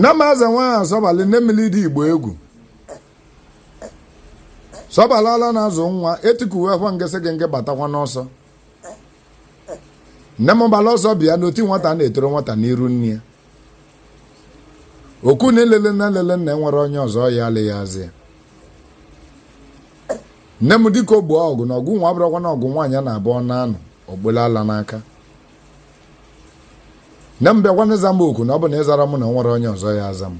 Nne m eze nwaanyị asọbalị, nne mmiri dị Igbo egwu sọbalala na-azụ nwa etikuwekwa ngesị gị nke batakwa n'ọsọ. Nne m gbala ọsọ bịa n'oti nwata na-etoro nwata n'iru nne ya. Okwu na elele na elele nna enwere onye ọzọ ya alịghị azị ya. Nne m dịka ogbo ọgụ na ọgụ nwa abụrụkwa na ọgụ nwaanyị na-abụ ọ na-anụ ogbele ala n'aka. Nne m bịakwa n'ịza m oku na ọ bụ na ịzara m na o nwere onye ọzọ ya aza m.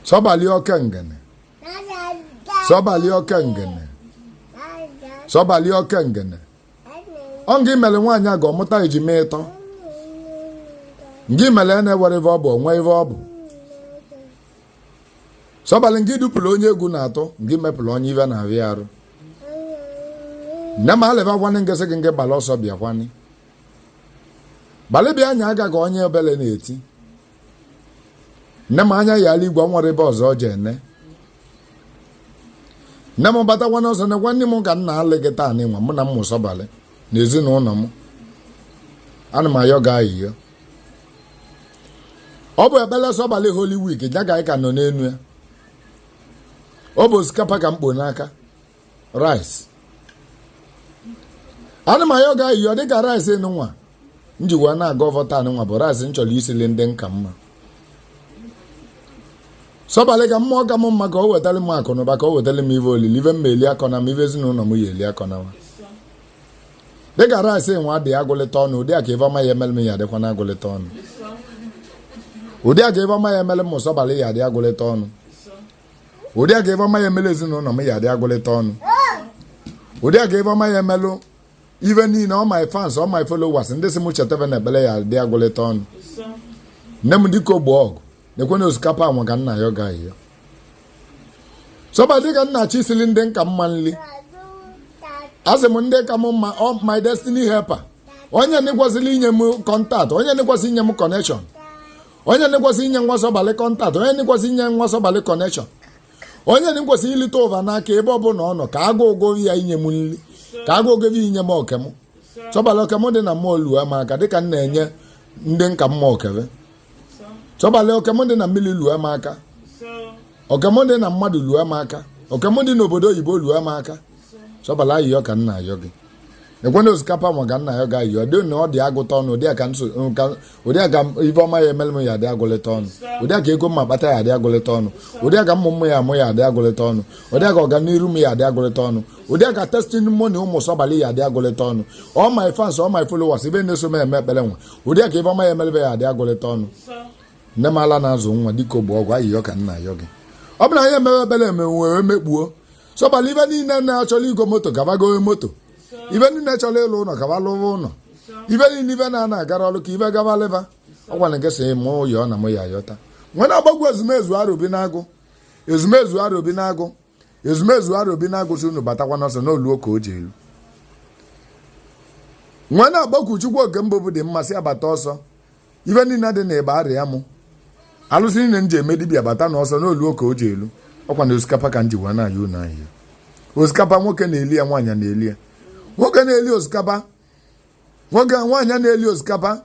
Sọbalị oke ngene, sọbalị oke ngene, sọbalị oke ngene. Ọ ngị mere nwaanyị a ga ọmụta ejima ịtọ. Ngị mere na-ewere ife ọ bụ onwe ife ọ bụ. Sọbalị ngị dupụrụ onye egwu na-atụ, ngị mepụrụ onye ife na-arịa arụ. Nne m alịbakwanị ngịsị gị ngị gbala ọsọ bịakwanị. Gbalị bịa anya aga ka onye ebele na-eti. Nne m anya ya ala igwe nwere ebe ọzọ ọ ji ene. Nne m batakwana ọsọ na nwanne m ka m na-alị gị taa n'ịnwa mụ na mmụ sọbalị na ezinụlọ m. Ana m ayọ gị ayịyọ. Ọ bụ ekpele sọbalị Holy Week ya ka anyị ka nọ n'enu ya. Ọ bụ osikapa ka m kpo n'aka, rice. Ana m ayọ gị ayịyọ dịka rice nwa m ji wee na-aga ọvọ taa nwa bụ rice m chọrọ isili ndị nka mma. Sọbalị ka mmụọ ka m mma ka o wetara m akụ na ụba, ka o wetara m ive olili, ive mma eli akọ na m, ive ezinụlọ m ya eli akọ na m. Dịka rice nwa dị agụlịta ọnụ, ụdị a ka ife ọma ya emere m ya adịkwa na agụlịta ọnụ. Ụdị a ka ife ọma ya emere m sọbalị ya adị agụlịta ọnụ. Ụdị a ka ife ọma ya emere ezinụlọ m ya adị agụlịta ọnụ. Ụdị a ka ife ọma ya emelụ ife niile, all my fans, all my followers, ndị si m chetebe na ekpere ya adị agụlịta ọnụ. Nne m dịka ogbo ọgụ na-ekwe na osikapa anwa ka nna ya ga ahịa. Sọba dịka nna chi sili ndị nka mma nli. Asị m ndị ka m mma, ọ my destiny helper. Onye nekwasịrị inye m contact, onye nekwasị inye m connection, onye nekwasị inye nwa sọbalị contact, onye nekwasị inye nwa sọbalị connection, onye nekwasị ilite ụva n'aka ebe ọ bụla ọ nọ ka agụ ụgụ ya inye m nli, ka agụ ụgụ ya inye m okem. Sọbalị okem dị na mmụọ luo m aka dịka m na-enye ndị nka mma okebe. Sọbalị okem dị na mmiri luo m aka, okem dị na mmadụ luo m aka, okem dị n'obodo oyibo luo m aka. Sọbalị ayịyọ ka nna ayọ gị. Ekwe na osikapa nwa ka nna ya ga ayịyọ dị na ọ dị agụta ọnụ. Ụdị a ka nso nka ụdị a ka ife ọma ya emere m ya adị agụlịta ọnụ. Ụdị a ka ego mma kpata ya adị agụlịta ọnụ. Ụdị a ka mmụ mmụ ya amụ ya adị agụlịta ọnụ. Ụdị a ka ọganiru m ya adị agụlịta ọnụ. Ụdị a ka testimony ụmụ sọbalị ya adị agụlịta ọnụ. All my fans, all my followers, ibe na-eso m eme ekpere nwa, ụdị a ka ife ọma ya emere ya adị agụlịta ọnụ. Nne m ala na-azụ nwa dịka ogbo ọgwụ ayịyọ ka nna ayọ gị. Ọ bụ na anyị emewe ekpere eme wee mekpuo. Sọbalị ibe niile na-achọrọ igo moto gaba goe moto. Ibe niile chọrọ ịlụ ụlọ gaba lụwa ụlọ. Ibe niile ibe na-ana agara ọrụ ka ibe gaba leba. Ọ gwara nke sị mụ yọọ na mụ ya ayọta. Nwere agbagwo ezumezu arobi n'agụ, ezumezu arobi n'agụ, ezumezu arobi n'agụ si unu batakwa n'ọsọ n'oluo ka o ji elu. Nwee na-agbakwu Chukwu oke mbụ bụ dị mmasị abata ọsọ. Ibe niile dị na ịba arịa mụ alụsị niile m ji eme dibịa bata n'ọsọ n'oluo ka o ji elu. Ọkwa na osikapa ka m ji wee na-ayọ unu ahịa. Osikapa nwoke na-eli ya, nwaanyị na-eli ya. Nwoke na-eli osikapa, nwoke nwaanyị na-eli osikapa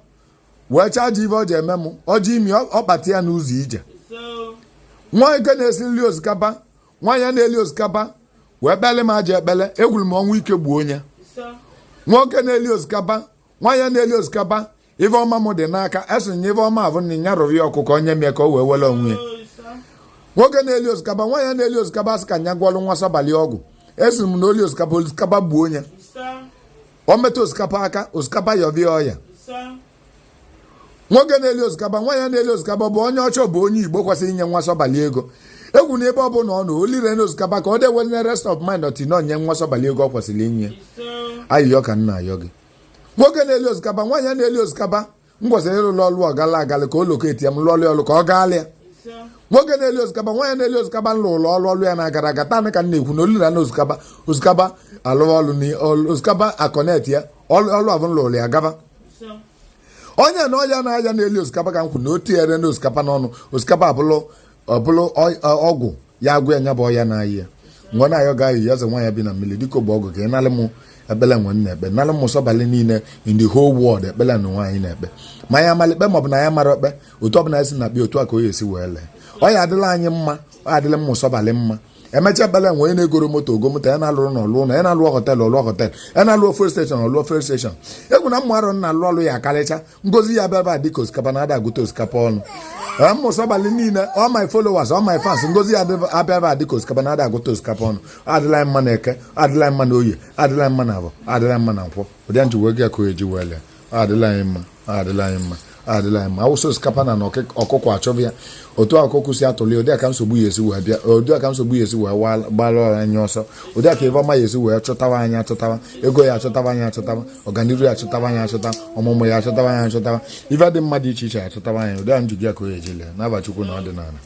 wee chaji ife ọ ji eme mụ ọjị imi ọkpati ya n'ụzọ ije. Nwoke na-esi nri osikapa, nwaanyị na-eli osikapa wee kpele m aja ekpele egwuru m ọnwụ ike gbuo onye. Nwoke na-eli osikapa, nwaanyị na-eli osikapa, ife ọma m dị n'aka esonye ife ọma avụ na ya rụrụ ya ọkụkọ onye mie ka o wee were onwe ya. Nwoke na-eli osikapa, nwaanyị na-eli osikapa sị ka nya gwọlụ nwa sọbalị ọgwụ. Esi m na oli osikapa, osikapa gbuo onye. O metụ osikapa aka, osikapa yọbịa ọya. Nwoke na-eli osikapa, nwaanyị na-eli osikapa bụ onye ọcha bụ onye Igbo kwesịrị inye nwa sọbalị ego. Egwu na ebe ọ bụla ọ nọ olire na osikapa ka ọ dewenye rest of mind ọtị na onye nwa sọbalị ego ọ kwesịrị inye. Ayịyọ ka nna ayọ gị. Nwoke na-eli osikapa, nwaanyị na-eli osikapa m kwesịrị ịrụlụ ọlụ ọgala agalị ka o loketi ya m lụọlụ ọlụ ka ọ gaalịa. Nwoke na-eli osikapa, nwaanyị na-eli osikapa m lụrụ ọlụ ọlụ ya na-agara aga taa ka m na-ekwu na olira na osikapa, osikapa alụwa ọlụ na osikapa akọnet ya ọlụ ọlụ abụ lụrụ ya gaba. Onye na ọya na-aya na-eli osikapa ka m kwuru na o tinyere na osikapa n'ọnụ osikapa abụlụ ọbụlụ ọgwụ ya agwụ ya nya bụ ọya na-ayị ya. Ngwa na-ayọ ga ayị ya eze nwaanyị bi na mmiri dịka ogbe ọgụ ka ị nalị mụ Ekpele nwe m na-ekpe nalụ mmụsọbalị niile in the whole world. Ekpele na nwaanyị na-ekpe ma ya amala ikpe maọbụ na ya mara ekpe, otu ọbụla esi na kpe, otu a ka o esi wee lee. Ọ ya adịla anyị mma, ọ ya adịla mmụsọbalị mma. Emecha ekpele nwe, onye na-egoro moto ogo moto, ya na-alụrụ na ọlụ ụlọ, ya na-alụ hotel ọlụ hotel, ya na-alụ fuel station ọlụ fuel station. Egwu na mmụ arụ na-alụ ọlụ ya akarịcha. Ngozi ya bịa ebe a dịka osikapa na ada agụta osikapa ọnụ. Mmụsọbalị niile, all my followers, all my fans, ngozi ya abịa ebe a dịka osikapa na ada agụta osikapa ọnụ. Adịla anyị mma na Eke, adịla anyị mma na Oye, adịla anyị mma na Avọ, adịla anyị mma na Nkwọ. Ụdị nji wee gị ka o eji wee lee. Adịla anyị mma, adịla anyị mma, adịla anyị mma. Awụsa osikapa na ọkụkọ achọbụ ya otu ọkụkọ si atụli, ụdị aka nsogbu ya esi wee bịa, ụdị aka nsogbu ya esi wee gbara anyị ọsọ, ụdị aka ife ọma ya esi wee chọtawa anyị achọtawa, ego ya achọtawa anyị achọtawa, ọganiru ya achọtawa anyị achọtawa, ọmụmụ ya achọtawa anyị achọtawa, ife dị mma dị iche iche achọtawa anyị. Ụdị a njụ gị ka o eji lee n'aba Chukwu na ọdịnala.